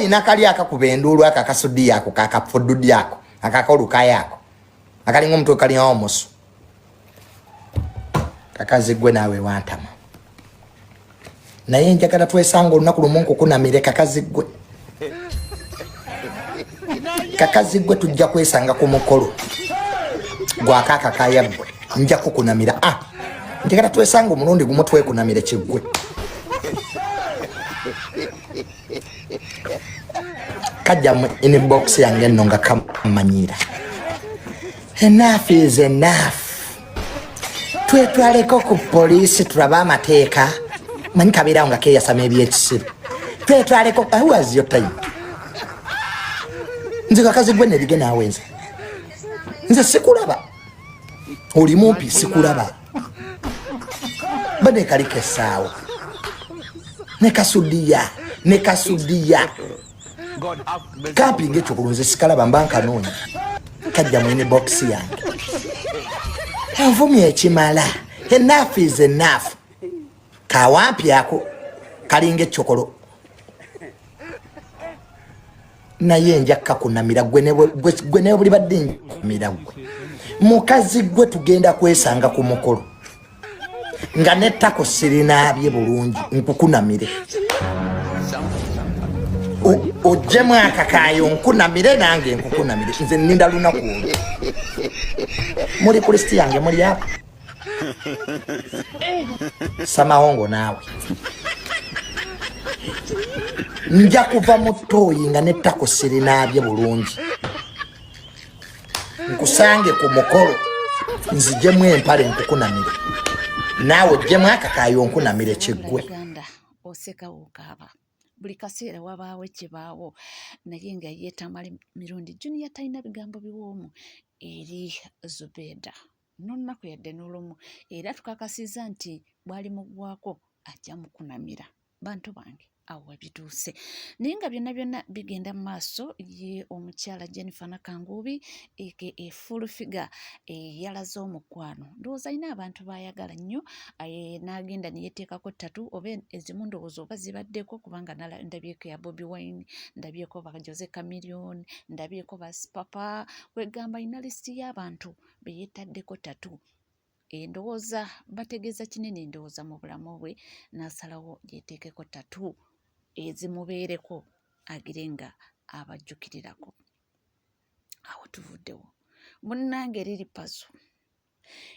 Kayina kali akakuba enduulu ako akasudiya ako kakafududi ako akakolukaya ako akalinga omutwe kalinga omusu. Kakazi gwe naawe wantama, naye njagala twesanga olunaku lumu nkukunamire. Kakazi gwe, kakazi gwe, tujja kwesanga ku mukolo gwakaakakaya gwe, nja kukunamira. Ah, njagala twesanga omulundi gumu twekunamire kiggwe. Kajja mu inbox yange nno nga kamanyira. Enough is enough. Twetwaleko ku poliisi tulabe amateeka. Manyi kabeerawo nga keeyasama ebyekisiru. Twetwaleko. Who has your time? Nze kakazi gwe nerige naawe, nze sikulaba, oli mumpi, sikulaba. Bade kaliko essaawa nekasudiya nekasudiya kampinga ekyokulu, nze sikalaba, mba nkanoonya. Kajja mu inbox yange envumi ekimala. Enough is enough. Kawampi ako kalinga ekyokolo, naye nja kakunamira gwe ne buli badde nkumira gwe. Mukazi gwe, tugenda kwesanga ku mukolo nga nettako sirinaabye bulungi, nkukunamire. Ojjemu akakaayo nkunamire, nange nkukunamire. Nze nninda lunaku olwo. Muli ku lisiti yange, muli apa samawongo. Naawe nja kuva mu ttooyi nga nettako sirinaabye bulungi, nkusange ku mukolo, nzijemu empale nkukunamire, naawe ojjemu akakaayo nkunamire kiggwe. Uganda oseka okaaba buli kaseera, wabaawo ekibaawo, naye nga ye Tamale Mirundi Junior talina bigambo biwoomu eri Zubeda n'olunaku yadde n'olumu, era tukakasizza nti bw'ali muggwako ajja mukunamira. Bantu bange, awo webituuse, naye nga byonna byonna bigenda mu maaso. Ye omukyala Jennifer Nakanguubi aka Full Figure yalaze omukwano. Ndowooza alina abantu baayagala nnyo, n'agenda ne yeeteekako tattoo oba ezimu ndowooza oba zibaddeko, kubanga ndabyeko ya Bobi Wine, ndabyeko ba Jose Chameleone, ndabyeko ba Sipapa. Kwegamba alina lisiti y'abantu be yeetaddeko tattoo. Ndowooza bategeeza kinene ndowooza mu bulamu bwe, n'asalawo yeeteekeko tattoo ezimubeereko agire nga abajjukirirako. Awo tuvuddewo. Munnange Lili Pazo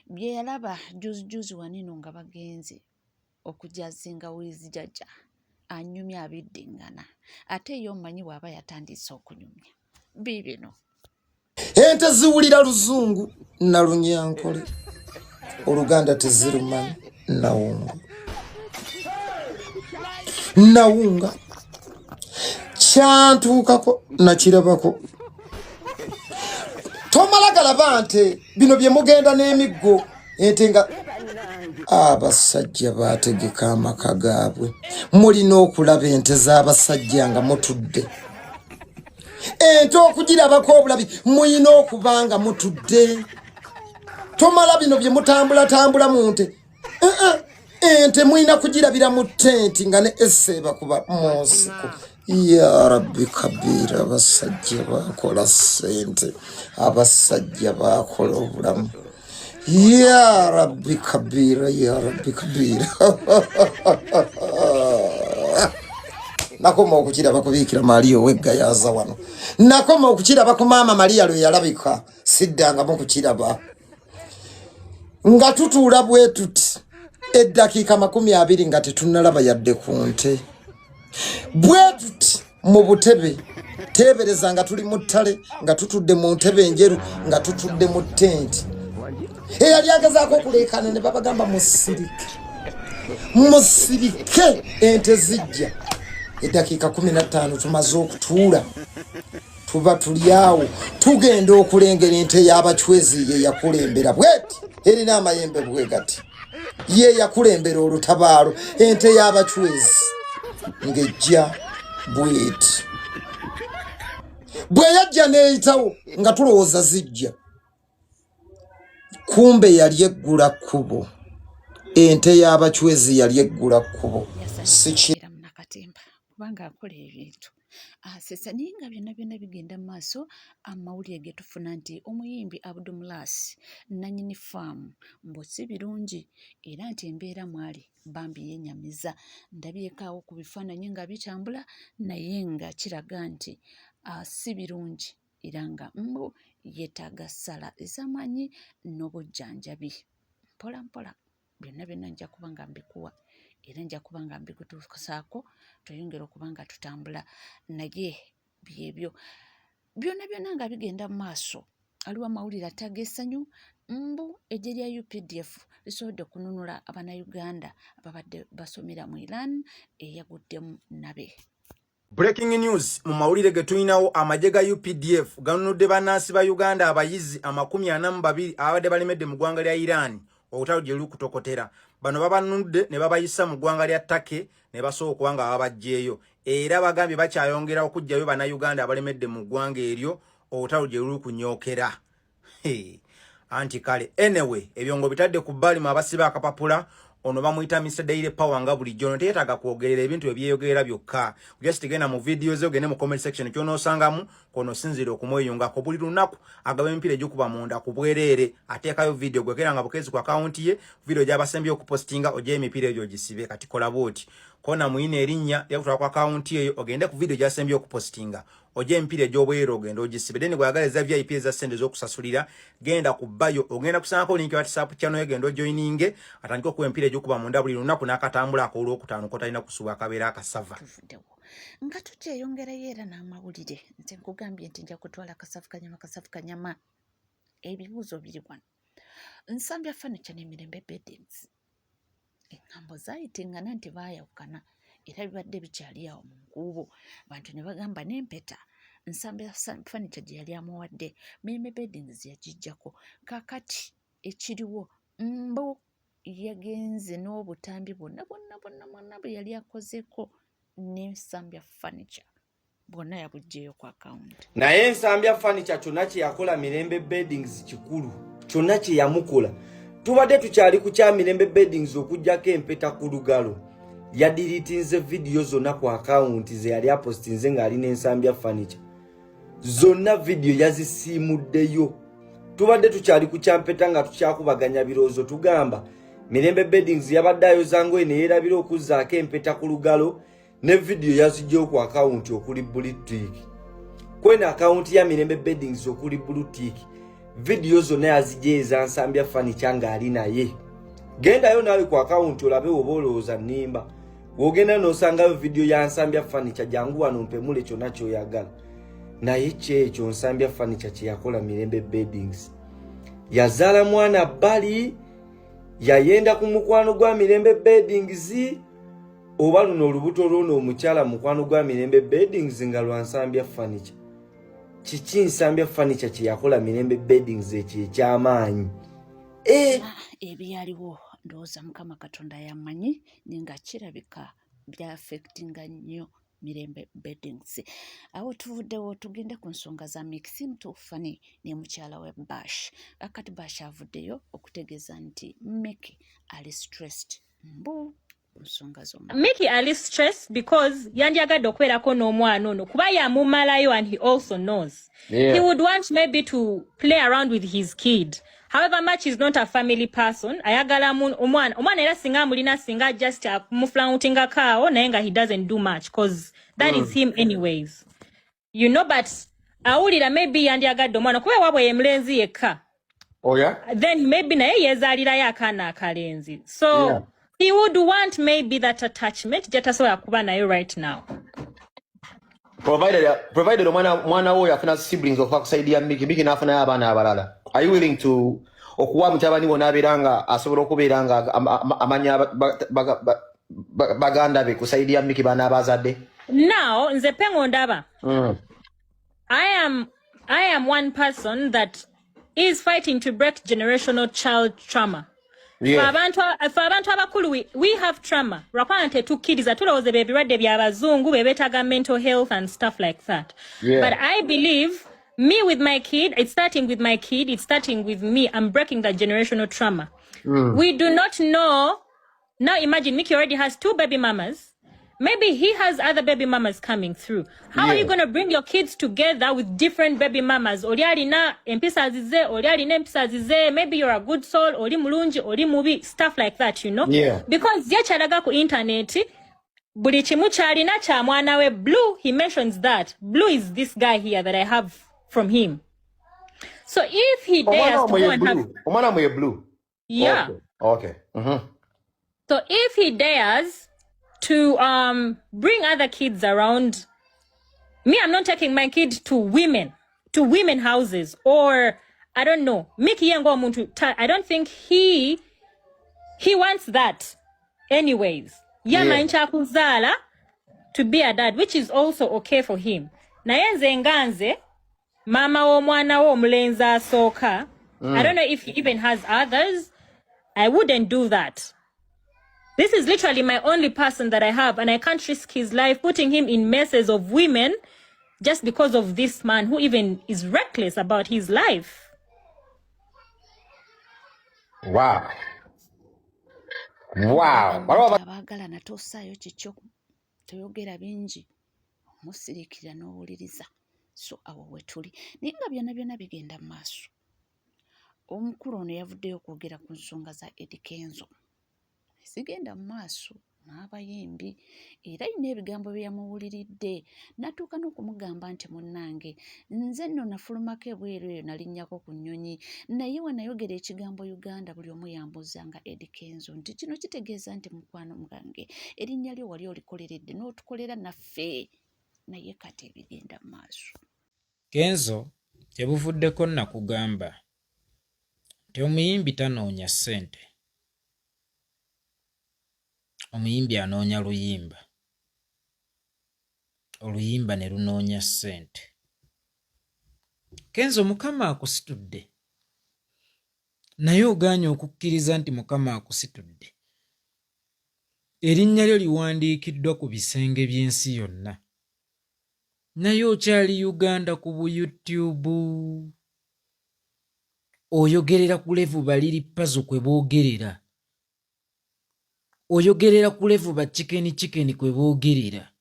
bye yalaba juzi juzi wanino nga bagenze okujazinga Wiz Jajja, anyumya abiddiŋŋana, ate ye omanyi bw'aba yatandise okunyumya biibino. Ente ziwulira Luzungu na Lunyankole, Oluganda tezirumanyi. Nawunga nawunga, kyantuukako, nakirabako. Tomala galaba nte bino bye mugenda n'emiggo. Ente nga abasajja bategeka amaka gaabwe, mulina okulaba ente z'abasajja nga mutudde. Ente okugirabako obulabi muyina okuba nga mutudde. Tomala bino bye mutambulatambula mu nte. Ente mulina kugirabira mu tenti nga ne esse bakuba mu nsiko. Ya Rabbi kabiira, abasajja bakola ssente, abasajja bakola obulamu. Ya Rabbi kabiira, ya Rabbi kabiira. Nakoma okukiraba kubiikira Maria oweggayaza wano, nakoma okukiraba ku Maama Maria lwe yalabika, siddangamu kukiraba. Nga tutuula bwe tuti eddakiika 20 nga tetunnalaba yadde ku nte, bwe tuti mu butebe. Teebereza nga tuli mu ttale, nga tutudde mu ntebe enjeru, nga tutudde mu tenti. Eyali agezaako okuleekaana ne babagamba, "Musirike, musirike, ente zijja." Eddakiika 15 tumaze okutuula, tuba tuli awo, tugenda okulengera ente y'Abacwezi ye yakulembera bweti, erina amayembe bwe gati, ye yakulembera olutabaalo. Ente y'Abacwezi ng'ejja bweti, bwe yajja n'eyitawo nga tulowooza zijja, kumbe yali eggula kkubo. Ente y'Abacwezi yali eggula kkubo. Siki Munakatimba kubanga akola ebintu. Asesa naye nga byonna byonna bigenda mu maaso. Amawulire ge tufuna nti omuyimbi Abdu Mulaasi nannyini faamu mbu si birungi era nti embeera mwali bambi yenyamiza. Ndabyeko awo ku bifaananyi nga bitambula naye nga kiraga nti si birungi era nga mbu yeetaaga ssala ez'amaanyi n'obujjanjabi mpola mpola. Byonna byonna nja kuba nga mbikuwa era nja kuba nga mbikutuusaako, tweyongere okuba nga tutambula. Naye byebyo byonna byonna nga bigenda mu maaso. Aliwo amawulire ate ag'essanyu mbu eggye lya UPDF lisobodde okununula Abannayuganda ababadde basomera mu Iran eyaguddemu nabe. Breaking news mu mawulire ge tulinawo, amagye ga UPDF ganunudde bannansi ba Uganda abayizi 42 ababadde balemedde mu ggwanga lya Iran olutalo gye lukutokotera. Bano babanunudde ne babayisa mu ggwanga lya Turkey ne basobola okuba nga babaggyeeyo, era bagambye bakyayongera okuggyayo Bannayuganda abalemedde mu ggwanga eryo olutalo gye lukunyookera. Anti kale, anyway, ebyongo bitadde ku bbali mu abasiba akapapula. Ono bamuyita Mr Daily Power. Nga bulijjo ono teyeetaaga kwogerera, ebintu ebyeyogerera byokka. Just genda mu video ze, ogende mu comment section, kyonoosangamu kono sinzira okumweyungako. Buli lunaku agaba emipiira egikuba munda ku bwereere, ateekayo video gwekera nga bukeezi ku akawunti ye, video gy'abasembye okupostinga, ogye emipiira egyo ogisibe. Kati kola bwoti: kona muyina erinnya lyakutwala ku akawunti eyo, ogende ku video gy'asembye okupostinga, ojja emipiira egy'obwereere, ogenda ogisibe. Then bw'oyagala eza VIP, eza ssente ez'okusasulira, genda ku bio, ogenda kusangako link ya WhatsApp channel ye, genda ojoininge, atandike okuwa emipiira egy'okuba munda buli lunaku n'akatambula ak'Olwokutaano kotalina kusubwa, akabeera akasava. Tuvuddewo nga tukyeyongerayo era n'amawulire. Nze nkugambye nti nja kutwala kasavu kanyama, kasavu kanyama. Ebibuuzo biri wano: Nsambya Furniture n'Emirembe Beddings, eŋŋambo zaayitiŋŋana nti baayawukana era bibadde bikyali awo mu nkuubo. Abantu ne bagamba n'empeta Nsambya Furniture gye yali amuwadde, Mirembe Beddings yagiggyako. Kaakati ekiriwo mbu yagenze n'obutambi bwonna bwonna bwonna bwonna bwe yali akozeeko ne Nsambya Furniture, bwonna yabuggyeyo ku akawunti. Naye Nsambya Furniture kyonna kye yakola Mirembe Beddings kikulu, kyonna kye yamukola. Tubadde tukyali ku kya Mirembe Beddings okugjako empeta ku lugalo, yadiritinze vidiyo zonna ku akawunti ze yali apostinze ng'ali n'Ensambya Furniture. Zonna vidiyo yazisiimuddeyo. Tubadde tukyali ku kyampeta nga tukyakubaganya birowoozo, tugamba Mirembe Beddings yabadde ayoza ngoye ne yeerabira okuzzaako empeta ku lugalo, ne vidiyo yazijjayo ku akawunti okuli blue tick. Kweno akawunti ya Mirembe Beddings okuli blue tick, vidiyo zonna yazijjayo eza Nsambya Furniture ng'ali naye. Gendayo naawe ku akawunti olabe oba olowooza nnimba. Wogenda n'osangayo vidiyo ya Nsambya Furniture. Jangu wano mpemule kyonna ky'oyagala. Naye kyekyo Nsambya Furniture kye yakola Mirembe Beddings, yazaala mwana bbali, yayenda ku mukwano gwa Mirembe Beddings, oba luno olubuto lwono omukyala mukwano gwa Mirembe Beddings nga lwa Nsambya Furniture. Kiki Nsambya Furniture kye yakola Mirembe Beddings ekyo ekyamaanyi? Eh! Ebyaliwo ndowooza Mukama Katonda yamanyi, naye nga kirabika byaffectinga nnyo Mirembe Beddings. Awo tuvuddewo tugende ku nsonga za Mixim Tufani ne mukyala we Bash. Akati Bash avuddeyo okutegeeza nti Mickey ali stressed mbu ku nsonga z'omu Mickey ali stressed because yandyagadde okubeerako n'omwana ono kuba yamumalayo, and he also knows he would want maybe to play around with his kid. However much he's not a family person, ayagala omwana era singa amulina, singa just muflauntingako awo, naye nga he doesn't do much 'cause that is him anyways. But awulira maybe yandyagadde omwana kuba ewaabwe ye mulenzi yekka. Oh yeah? Then maybe naye yeezaalirayo akaana akalenzi, so he would want maybe that attachment gyatasobola kuba nayo right now. Provided omwana wo yafuna siblings okuva ku side ya Mickey, Mickey n'afunayo abaana abalala. Are you willing to okuwa mutabani wo n'abeera nga asobola okubeera nga amanya baganda be ku side ya Mickey baana abazadde? Now nze pengo ndaba I am one person that is fighting to break generational child trauma. Fe abantu abakulu we have trauma, lwakuba tetukkiriza, tulowooza bye birwadde by'abazungu be beetaaga mental health and stuff like that. But I believe me with my kid, it's starting with my kid, it's starting with me. I'm breaking that generational trauma. We do not know. Now imagine Mickey already has two baby mamas. Maybe he has other baby mamas coming through. How are you going to bring your kids together with different baby mamas? Oli alina empisa zize, oli alina empisa zize, maybe you're a good soul, oli mulungi, oli mubi, stuff like that. Because ye kyalaga ku internet, buli kimu kyalina kya mwana we Blue, he mentions that. Blue is this guy here that I have from him. So if he Omwana dares to wamwe go ye and have Blue. Omwana wamwe ye Blue. Yeah. Okay. So if he dares to bring other kids around, me, I'm not taking my kid to women houses, or I don't know. Mickey ye ng'omuntu, I don't think he wants that. Anyways, yamanyi kyakuzaala to be a dad, which is also okay for him. Naye nze nga nze, maama w'omwana we omulenzi asooka, I don't know if he even has others, I wouldn't do that. This is literally my only person that I have, and I can't risk his life putting him in messes of women just because of this man who even is reckless about his life. Wow. Waliwo Abaagalana tossaayo kikyo, toyogera bingi, omusiriikirira n'owuliriza. So awo we tuli, naye nga byonna byonna bigenda mu maaso. Omukulu ono yavuddeyo okwogera ku nsonga za Eddy Kenzo ezigenda mu maaso n'abayimbi, era alina ebigambo bye yamuwuliridde n'atuuka n'okumugamba nti, "Munnange, nze nno nafulumako ebweru eyo, nalinnyako ku nnyonyi, naye we nayogera ekigambo Uganda, buli omu yambuuzanga Eddy Kenzo nti kino kitegeeza nti mukwano gwange erinnya lyo wali olikoleredde n'otukolera naffe, naye kati ebigenda mu maaso." Kenzo, gye buvuddeko nakugamba nti omuyimbi tanoonya ssente, omuyimbi anoonya luyimba, oluyimba ne lunoonya ssente. Kenzo, Mukama akusitudde, naye ogaanye okukkiriza nti Mukama akusitudde. Erinnya lyo liwandiikiddwa ku bisenge by'ensi yonna, naye okyali Uganda ku bu YouTube, oyogerera ku level ba Lil Pazo kwe boogerera, oyogerera ku level ba Chicken Chicken kwe boogerera.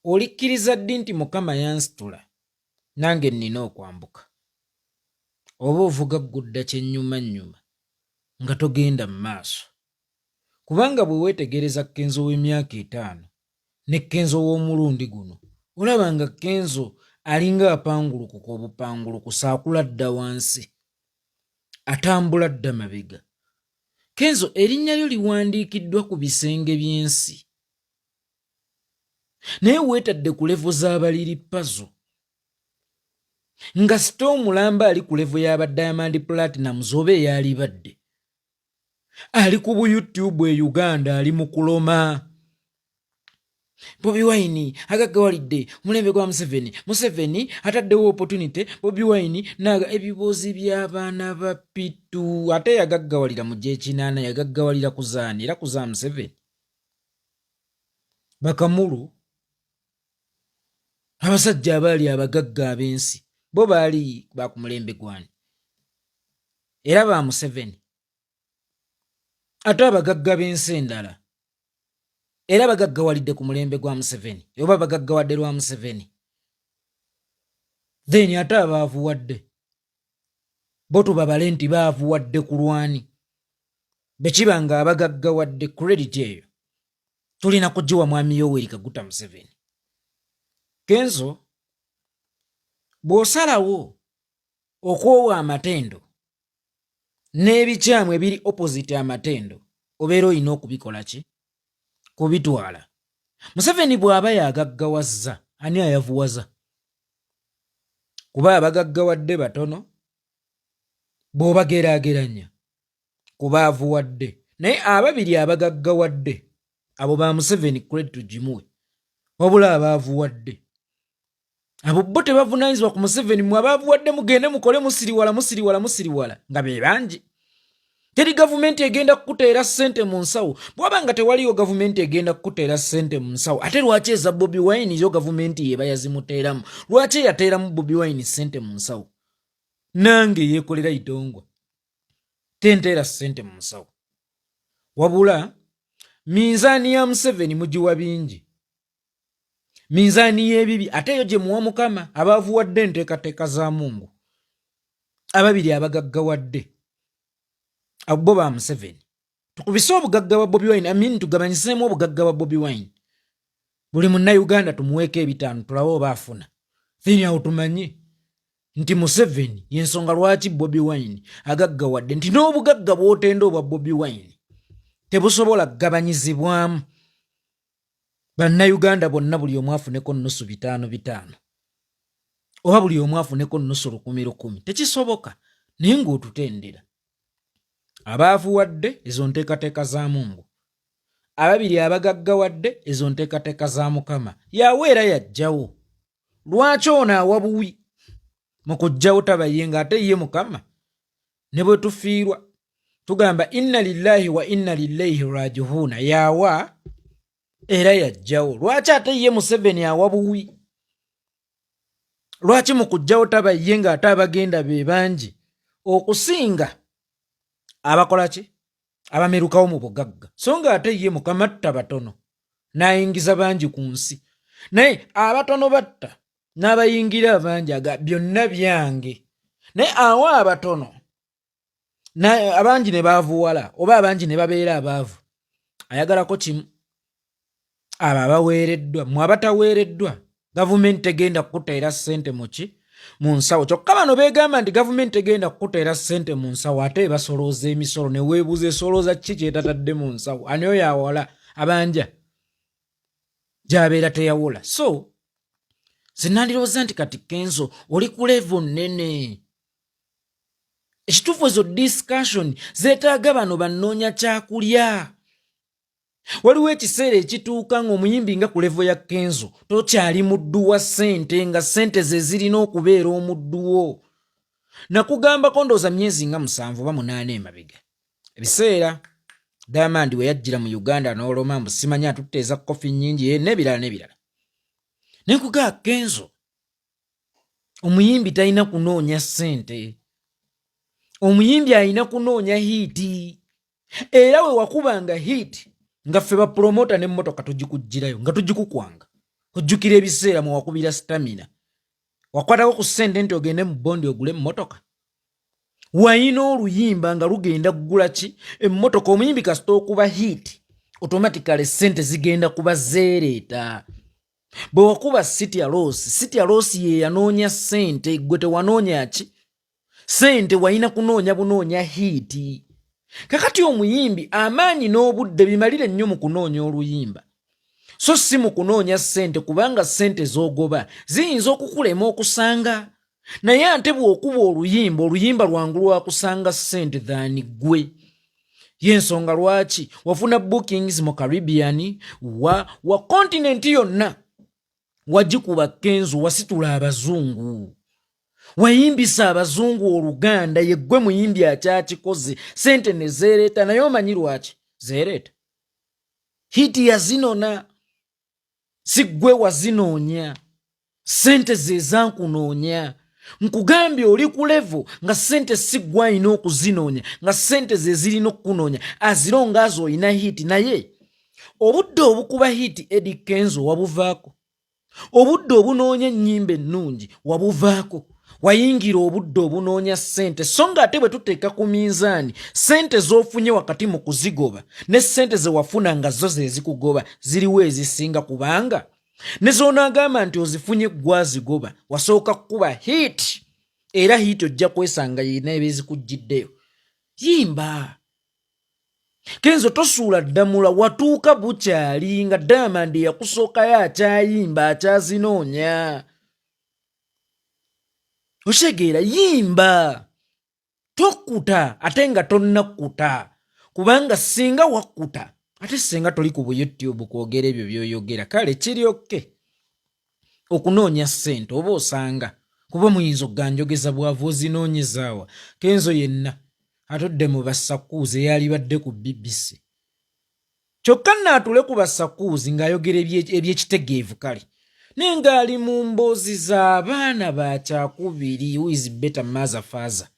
Olikkiriza ddi nti Mukama yansitula, nange nnina okwambuka? Oba ovuga ggudda kyennyumannyuma nga togenda mu maaso? Kubanga bwe weetegereza Kenzo w'emyaka 5 ne Kenzo w'omulundi guno, olaba nga Kenzo alinga apangulukuka obupangulukusa, akula dda wansi, atambula dda mabega. Kenzo, erinnya lyo liwandiikiddwa ku bisenge by'ensi, naye weetadde ku level z'aba Lil Pazo, nga sita omulamba ali ku level y'aba Diamond Platnumz oba eyalibadde ali ku bu YouTube e Uganda, ali mu kuloma Bobi Wine agaggawalidde omulembe gwa Museveni, Museveni ataddewo opportunity, Bobi Wine naga ebiboozi by'abaana ba Pitu. Ate yagaggawalira mu gyekinaana, yagaggawalira ku zaani? Era ku za Museveni. Bakamulu, abasajja abaali abagagga ab'ensi, bo baali baku mulembe gwani? Era ba Museveni. Ate abagagga b'ensi endala era bagaggawalidde ku mulembe gwa Museveni oba bagaggawadde lwa Museveni? Then ate abaavuwadde bo tubabale nti baavuwadde ku lwani? Bwe kiba nga abagaggawadde, credit eyo tulina kugiwa Mwami Yoweri Kaguta Museveni. Kenzo, bw'osalawo okwowa amatendo n'ebikyamu ebiri opposite amatendo, obeera olina okubikola ki? Kubitwala. Museveni bw'aba yagaggawazza, ani ayavuwaza? Kuba abagaggawadde batono bw'obageraageranya kubaavuwadde, naye ababiri abagaggawadde abo ba Museveni, credit tugimuwe. Wabula abaavuwadde abo bo tebavunaanyizibwa ku Museveni. Mwe abaavuwadde mugende mukole, musiriwala, musiriwala, musiriwala nga be bangi. Teri gavumenti egenda kukuteera ssente mu nsawo. Bwaba nga tewaliyo gavumenti egenda kukuteera ssente mu nsawo, ate lwaki eza Bobi Wine yo gavumenti yeba yazimuteeramu? Lwaki eyateeramu Bobi Wine ssente mu nsawo? Nange yeekolera itongwa, tenteera ssente mu nsawo. Wabula Minzaani ya Museveni mugiwa bingi, minzaani y'ebibi ate eyo gye muwa Mukama. Abaavuwadde enteekateeka za Mungu, ababiri abagaggawadde abo ba Museveni. Tukubise obugagga bwa Bobi Wine, amin, tugabanyiseemu obugagga bwa Bobi Wine, buli Munnayuganda tumuweeko ebitaano, tulabe oba afuna. Then awo tumanye nti Museveni yensonga lwaki Bobi Wine agaggawadde, nti n'obugagga bw'otenda obwa Bobi Wine tebusobola kugabanyizibwamu Bannayuganda bonna, buli omu afuneko nusu bitaano bitaano oba buli omu afuneko nusu lukumi lukumi. Tekisoboka. Naye ng'otutendera abaavuwadde, ezo nteekateeka za Mungu. Ababiri abagaggawadde, ezo nteekateeka za Mukama. Yawe era yajjawo. Lwaki ono awa buwi mu kujjawo taba ye, ng'ate ye Mukama? Ne bwe tufiirwa tugamba inna lillahi wa inna lillaihi rajihuuna. Yawa era yajjawo. Lwaki ate ye Museveni awa buwi? Lwaki mu kujjawo taba ye, ng'ate abagenda be bangi okusinga abakola ki, abamerukawo mu bugagga, so nga ate ye Mukama atta batono n'ayingiza bangi ku nsi, naye abatono batta n'abayingira abangi, aga byonna byange, naye awa abatono abangi ne baavuwala oba abangi ne babeera abaavu? Ayagalako kimu, abo abaweereddwa. Mwe abataweereddwa, gavumenti tegenda kukuteera ssente muki mu nsawo. Kyokka bano beegamba nti gavumenti tegenda kukuteera ssente mu nsawo, ate ebasolooza emisolo. Ne weebuuza, esolooza ki kyetatadde mu nsawo? Ani oyo awola abanja gyabeera teyawola? So zinandirowooza nti kati Kenzo oli ku level nnene. Ekituufu, ezo discussion zeetaaga bano banoonya kyakulya. Waliwo ekiseera ekituuka ng'omuyimbi nga ku level ya Kenzo tokyali muddu wa ssente, nga ssente ze zirina okubeera omuddu wo. Nakugambako ndowooza myezi nga 7 oba 8 emabega, ebiseera Diamond we yajjira mu Uganda n'oloma mbu simanyi atutteeza kofi nnyingi n'ebirala n'ebirala, nenkugaa Kenzo omuyimbi talina kunoonya ssente, omuyimbi alina kunoonya hit. Era we wakubanga hit nga ffe bapromota n'emmotoka tugikugirayo nga tugikukwanga. Ojjukira ebiseera mwe wakubira Stamina, wakwatako ku ssente nti ogende mu bondi ogule emmotoka? Wayina oluyimba nga lugenda kugula ki? Emmotoka. Omuyimbi kasita okuba hit, automatically ssente zigenda kuba zeereeta. Bwe wakuba Sitya Loss, Sitya Loss ye yanoonya ssente, gwe tewanoonya ki sente, walina kunoonya bunoonya hit. Kakati omuyimbi amaanyi n'obudde bimalire nnyo mu kunoonya oluyimba, so si mu kunoonya ssente, kubanga ssente z'ogoba ziyinza okukulema okusanga. Naye ate bw'okuba oluyimba, oluyimba lwangu lwakusanga ssente than ggwe. Yensonga lwaki wafuna bookings mu Caribbean wa continent yonna wagikuba. Kenzo, wasitula abazungu, wayimbisa abazungu oluganda. Yeggwe muyimbi akyakikoze, sente ne zeereeta. Naye omanyi lwaki zeereeta? Hit yazinona, si ggwe wazinoonya. Sente ze zankunoonya. Nkugambye oli ku level nga sente si ggwe alina okuzinoonya, nga sente ze zirina okukunoonya aziro ngaazo olina hit. Naye obudde obukuba hit, Eddy Kenzo, wabuvaako. Obudde obunoonya ennyimba ennungi wabuvaako, wayingira obudde obunoonya ssente. So nga ate bwe tuteeka ku minzaani ssente z'ofunye wakati mu kuzigoba ne ssente ze wafuna nga zo ze zikugoba, ziriwo ezisinga? Kubanga ne z'onaagamba nti ozifunye gwazigoba, wasooka kukuba hit, era hit ojja kwesanga yina ebezikugiddeyo. Yimba Kenzo, tosuula ddamula. Watuuka bukyali nga Diamond yakusookayo akyayimba, akyazinoonya. Otegeera? Yimba, tokkuta ate nga tonnakkuta, kubanga singa wakkuta ate singa toli ku bu YouTube kwogera ebyo byoyogera. Kale kiri okay okunoonya ssente oba osanga kuba muyinza okuganjogeza bwavu. Ozinoonyezaawa? Kenzo yenna atudde mu basakuuzi eyalibadde ku BBC, kyokka naatule ku basakuuzi ng'ayogera ebyekitegeevu. Kale naye ng'ali mu mboozi z'abaana bakyakubiri, who is better mother father,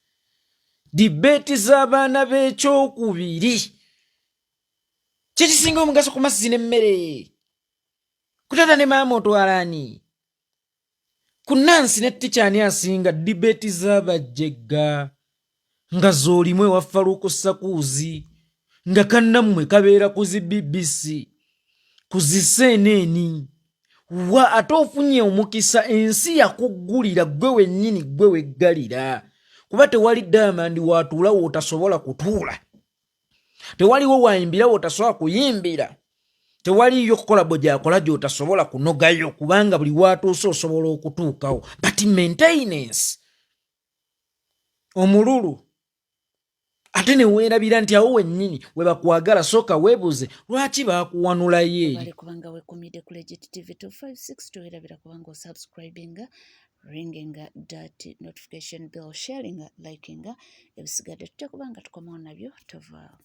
debate z'abaana b'ekyokubiri. Kyekisinga omugaso ku mazzi n'emmere? Ku taata ne maama otwala ani? Ku nansi ne tica ani asinga? Dibeti z'abajjegga nga z'olimu ewa Faruku Sakuuzi, nga kannammwe kabeera ku zi BBC, ku zi CNN wa, ate ofunye omukisa, ensi yakuggulira ggwe wennyini, ggwe weggalira, kuba tewali Diamond watuula wootasobola kutuula, tewaliwo wayimbira wootasobola kuyimbira, tewaliyo collabo gyakola gy'otasobola kunogayo, kubanga buli watuuse osobola okutuukawo. But maintenance, omululu, ate ne weerabira nti awo wennyini we bakwagala. Sooka weebuuze lwaki baakuwanulayo eri. Bale kubanga wekumidde ku Legit TV 256, towerabira kubanga osubscribinga, ringinga that notification bell, sharinga, likinga. Ebisigadde tujja kubanga tukomawo nabyo, tovaawo.